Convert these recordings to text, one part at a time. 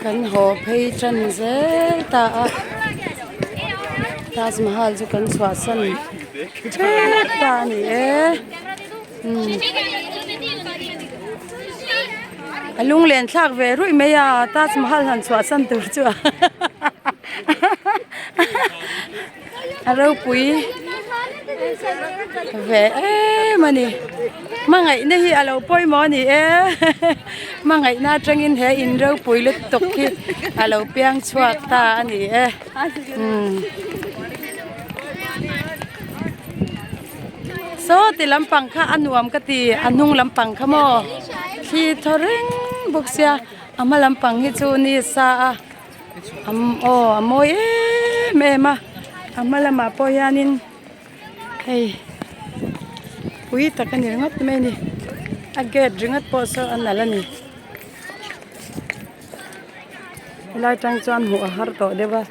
Kan haw phei tan zel ta a Taj Mahal chu kan chhuahsan tep ta a ni e umm a lunglen thlak ve ruih mai a Taj Mahal han chhuahsan tur chu a ropui ve em a ni hmangaihna hi a lo pawimawh a ni e hmangaihna atangin he in ropui lutuk hi a lo piang chhuak ta a ni e umm saw ti lampang kha a nuam ka ti a hnung lampang kha maw thli thaw reng bawk sia a hma lampang hi chu ni sa a. Aw a mawi em em a a hma lamah pawh hianin hei pui tak a ni ringawt mai a ni a gate ringawt pawh saw a nalh a ni helai tang chuan hmuh a har tawh deuh a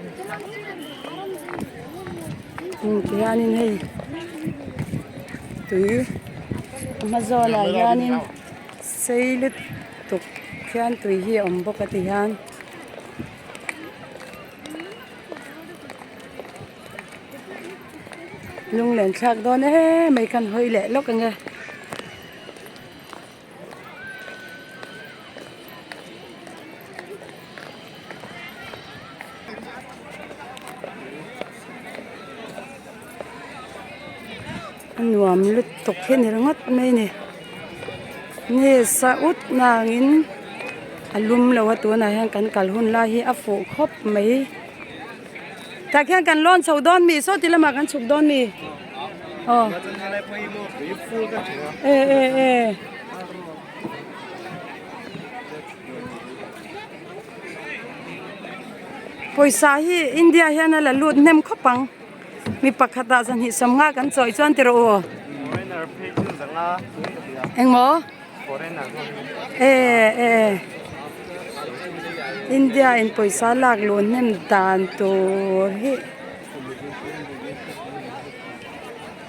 tihianin hei tui a hma zawnah hianin sei lutuk khian tui hi a awm bawk a tihian. Lunglen thlak dawn em mai khan hawi leh lawk ang e. A nuam lutuk hi a ni ringawt mai a ni. Nge sa ut nangin a lum lo a tunah hian kan kal hun lai hi a fuh khawp mai. Tah khian kan lawn chho dawn mi saw ti lamah kan chhuk dawn mi aw e e e. Pawisa hi India hian a la lut hnem khawp ang. Mi pakhat ah zan hnih sawmnga kan chawi chuan ti rawh u. Engmaw? E e India in pawisa lak luh hnem dan tur hi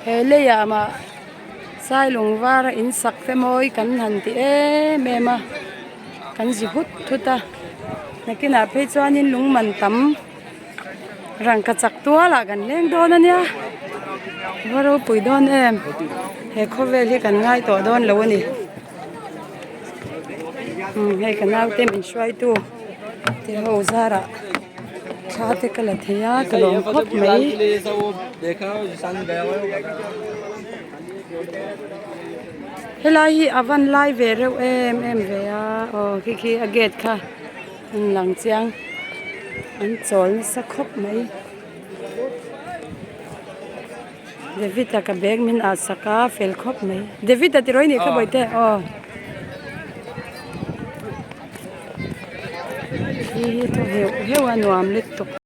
he leiah mah Sailung vara in sak te mawi kan han ti em em a kan zi hut hut a nakinah phei chuanin lung man tam. Rangka chak tualah kan leng dawn a nia va ropui dawn em he khawvel hi kan ngai tawh dawn lo a ni umm hei ka naute min hruaitu te ho zarah thla te ka la thei a ka lawm khawp mai. Helai hi a van lai ve reuh em em ve a aw khi khi a gate kha. An lang chiang an chawl nasa khawp mai David a ka bag min ah sak a fel khawp mai David a tiraw i nih kha bawihte aw khi hi thaw heuh heuh a nuam lutuk.